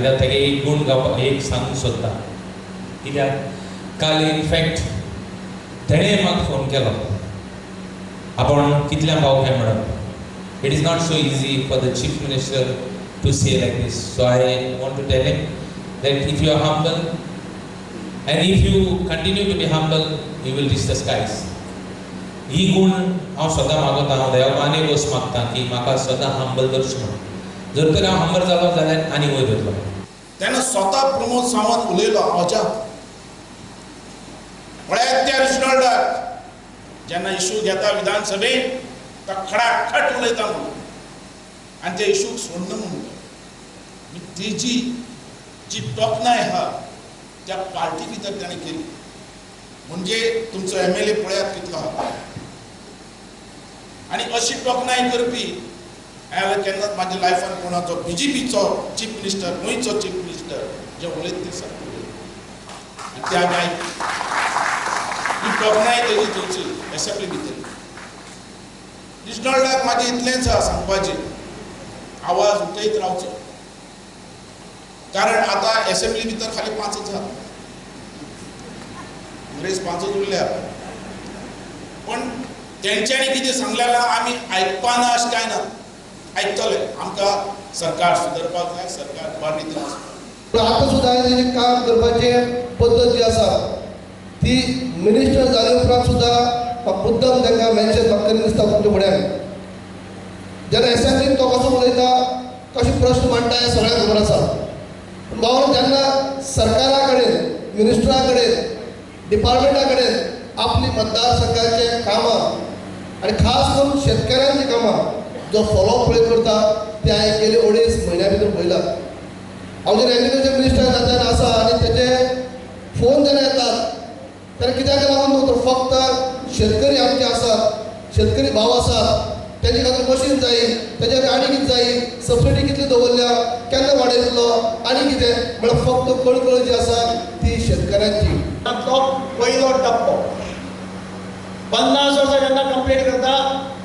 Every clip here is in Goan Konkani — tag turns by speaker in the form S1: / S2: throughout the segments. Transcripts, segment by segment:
S1: कित्याक तेगे एक गूण गावपाक एक सांगूंक सोदता. कित्याक काल इनफॅक्ट तेणें म्हाका फोन केलो, आपूण कितल्यां पावो काय म्हणून. It is not so easy for the chief minister to say like this. So I want to tell him that if you are humble and if you continue to be humble, you will reach the skies. ही गूण हांव सदां मागता, हांव देवाक आनी गोस मागता की म्हाका सदां हंबल दवरचें म्हणून. जर तर हांव हंबल जालो जाल्यार आनी वयर वतलो.
S2: तेन्ना स्वता प्रमोद सावंत उलयलो अजाप पळयात त्या रेजिनाल्डाक जेन्ना इशू घेता विधानसभेत तो खडाखट उलयता म्हणून आनी त्या इशूक सोडना म्हणून. तेजी जी तोखणाय आहा त्या पार्टी भितर ताणें केली. म्हणजे तुमचो एम एल ए पळयात कितलो आहा. आनी अशी तोखणाय करपी हांवें केन्नाच म्हाज्या लायफान कोणाचो बीजेपीचो चीफ मिनिस्टर, गोंयचो चीफ मिनिस्टर जे उलयत ते सारकें उलयता आनी ते आमी आयक. ही तोखणाय तेजी थंयची एसेंब्ली भितर. रेजिनाल्डाक म्हाजें इतलेंच आहा सांगपाचें, आवाज उठयत रावचो, कारण आतां एसेंब्ली भितर खाली 5च आहा, इंग्रेज 5च उरल्या. पण तेंच्यांनी कितें सांगलें आमी आयकपाना अशें कांय ना, आयकतले. आमकां सरकार सुदरपाक जाय, सरकार बरें रितीन वचपाक.
S3: आतां सुद्दां तेजें काम करपाचें पद्दत जी आसा ती मिनिस्टर जाले उपरांत सुद्दां मुद्दम तांकां मेन्शन म्हाका तरी दिसता तुमच्या फुड्यान. जेन्ना एसेंब्लीन तो कसो उलयता, कशे प्रश्न मांडटा हें सगळ्यांक खबर आसा. पूण बाबा जेन्ना सरकारा कडेन, मिनिस्टरा कडेन, डिपार्टमेंटा कडेन आपली मतदारसंघाचे कामां आनी खास करून शेतकऱ्यांची कामां जो फॉलोअप पळय करता ते हांवें गेले 2.5 म्हयन्या भितर पळयला. हांव जेन्ना एग्रीकल्चर मिनिस्टर जातना आसा आनी तेजे फोन जेन्ना येतात तेन्ना कित्याक लागून न्हू तर फक्त शेतकरी आमचे आसात, शेतकरी भाव आसात, तेजे खातीर मशीन जाय, तेजे खातीर आनी कितें जाय, सबसिडी कितली दवरल्या, केन्ना वाडयतलो आनी कितें, म्हळ्यार फक्त कळकळ जी आसा ती शेतकऱ्यांची.
S4: तो पयलो टप्पो 50 वर्सां जेन्ना कंप्लीट करता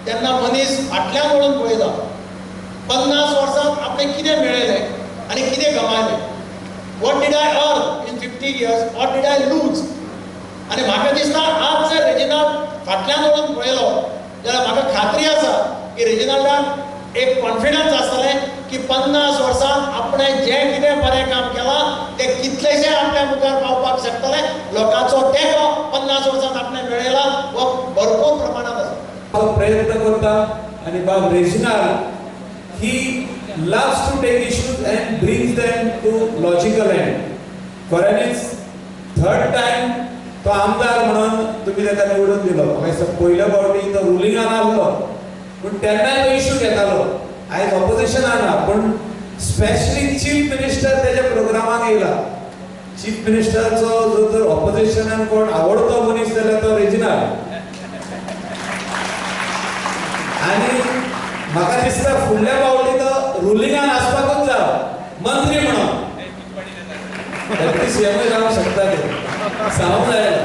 S4: तेन्ना मनीस फाटल्यान वळून पळयता 50 वर्सांत आपणें कितें मेळयलें आनी कितें गमायलें. What did I earn in 50 years, what did I lose. आनी म्हाका दिसता आज जर रेजिनाल्ड फाटल्यान वळून पळयलो जाल्यार म्हाका खात्री आसा की रेजिनाल्डाक एक कॉन्फिडन्स आसतलें की 50 वर्सांत आपणें जें कितें बरें काम केलां तें कितलेशें आपल्या मुखार पावपाक शकतलें. लोकांचो तेंको 50 वर्सांत आपणें मेळयला हो भरपूर प्रमाणांत आसा.
S5: प्रयत्न करता आनी बाब Reginald he loves to take issues and brings them to logical end. खऱ्यांनीच थर्ड टायम तो आमदार म्हणून तुमी ताका निवडून दिलो. म्हाका दिसता पयल्या फावटी तो रुलिंगान आसलो पूण तेन्नाय तो इशू घेतालो. आयज ऑपोजिशनान ना पूण स्पेशली चीफ मिनिस्टर तेज्या प्रोग्रामाक येयला. चीफ मिनिस्टराचो जर तर ऑपोजिशनान कोण आवडतो मनीस जाल्यार तो रेजिनाल्ड. आनी म्हाका दिसता फुडल्या फावटी तो रुलिंगान आसपाकूच जाय, मंत्री म्हणून डेप्युटी सीएमूय जावंक शकता. ते सांगूंक जायना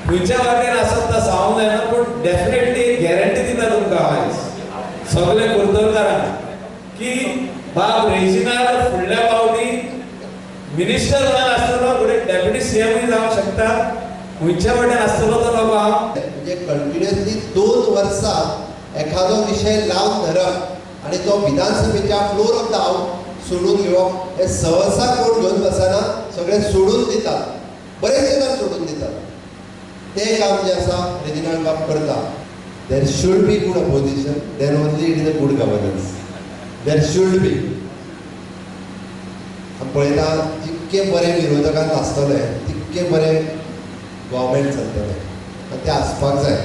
S5: खंयच्या वाटेन आसत तो सांगूंक जायना, पूण डेफिनेटली एक गॅरंटी दिता तुमकां आयज सगळे कुर्तोरकारांक की बाब रेजिनाल्ड फुडल्या फावटी मिनिस्टर म्हणून आसतलो, फुडें डेप्युटी सीएमूय जावंक शकता. खंयच्या वाटेन आसतलो तो नको हांव.
S6: म्हणजे कंटिन्युअसली 2 वर्सां एखादो विशय लावन धरप आनी तो विधानसभेच्या फ्लोर ऑफ the house सोडून घेवप हे सहसा कोण घेवन बसना, सगळे सोडून दितात, बरेचशे जाण सोडून दितात. तें काम जें आसा रेजिनाल्ड बाब करता. There should be good opposition, then only it is a good governance. There should be. आमी पळयता जितके बरें विरोधकांत आसतले तितके बरें गव्हर्मेंट चलतलें आनी तें आसपाक जाय.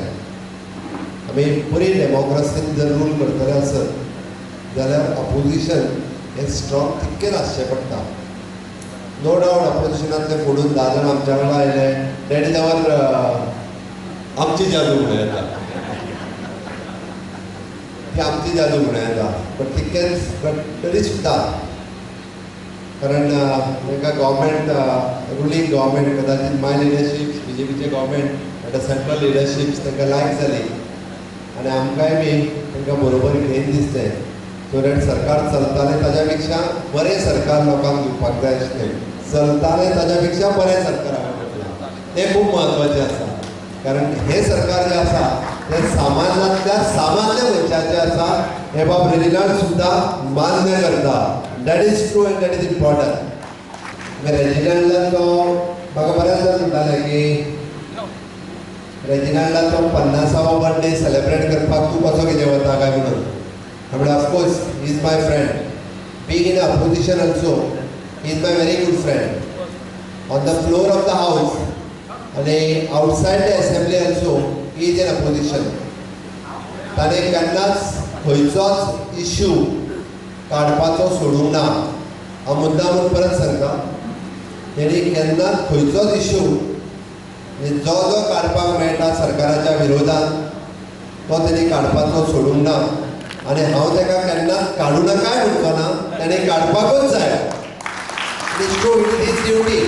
S6: आमी बरी डेमोक्रसीन जर रूल करतले आसत जाल्यार अपोजिशन हें स्ट्रॉंग तितकेंच आसचें पडटा. नो डावट अपोजिशनांतले फोडून 10 जाण आमच्या वांगडा आयले, that is our आमची जादू म्हणूं येता, ती आमची जादू म्हणूं येता. बट तितकेंच, बट तरी सुद्दां कारण तांकां गव्हर्मेंट रुलींग गव्हर्मेंट कदाचित माय लिडरशीप बीजेपीचे गव्हर्मेंट आतां सेंट्रल लिडरशीप तांकां लायक जाली आनी आमकांय बी तांकां बरोबर घेवन दिसलें. सो that सरकार चलतालें ताज्या पेक्षा बरें सरकार लोकांक दिवपाक जाय आशिल्लें. चलतालें ताज्या पेक्षा बरें सरकार हांवें म्हटलां, तें खूब म्हत्वाचें आसा. कारण हें सरकार जें आसा तें सामान्यांतल्या सामान्य मनशाचें आसा, हें बाब रेजिनाल्ड सुद्दां मान्य करता. That is true and that is important. रेजिनाल्डाचो म्हाका बऱ्याच जाण म्हणटाले की रेजिनाल्डाचो 50वो बर्थडे सेलेब्रेट करपाक तूं कसो कितें वता काय म्हणून. म्हणल्यार of course he is my friend, being in opposition also he is my very good friend. On the floor of the house आनी outside the assembly also he is in opposition. ताणें केन्नाच खंयचोच इश्यू काडपाचो सोडूंक ना. हांव मुद्दाम म्हूण परत सांगता, तेणी केन्नाच खंयचोच इश्यू जो जो काडपाक मेळटा सरकाराच्या विरोधात तो तेणी काडपाचो सोडूंक ना. आनी हांव ताका केन्नाच काडूं नाकाय म्हणचो ना, तेणें काडपाकूच जाय. It is true, it is duty.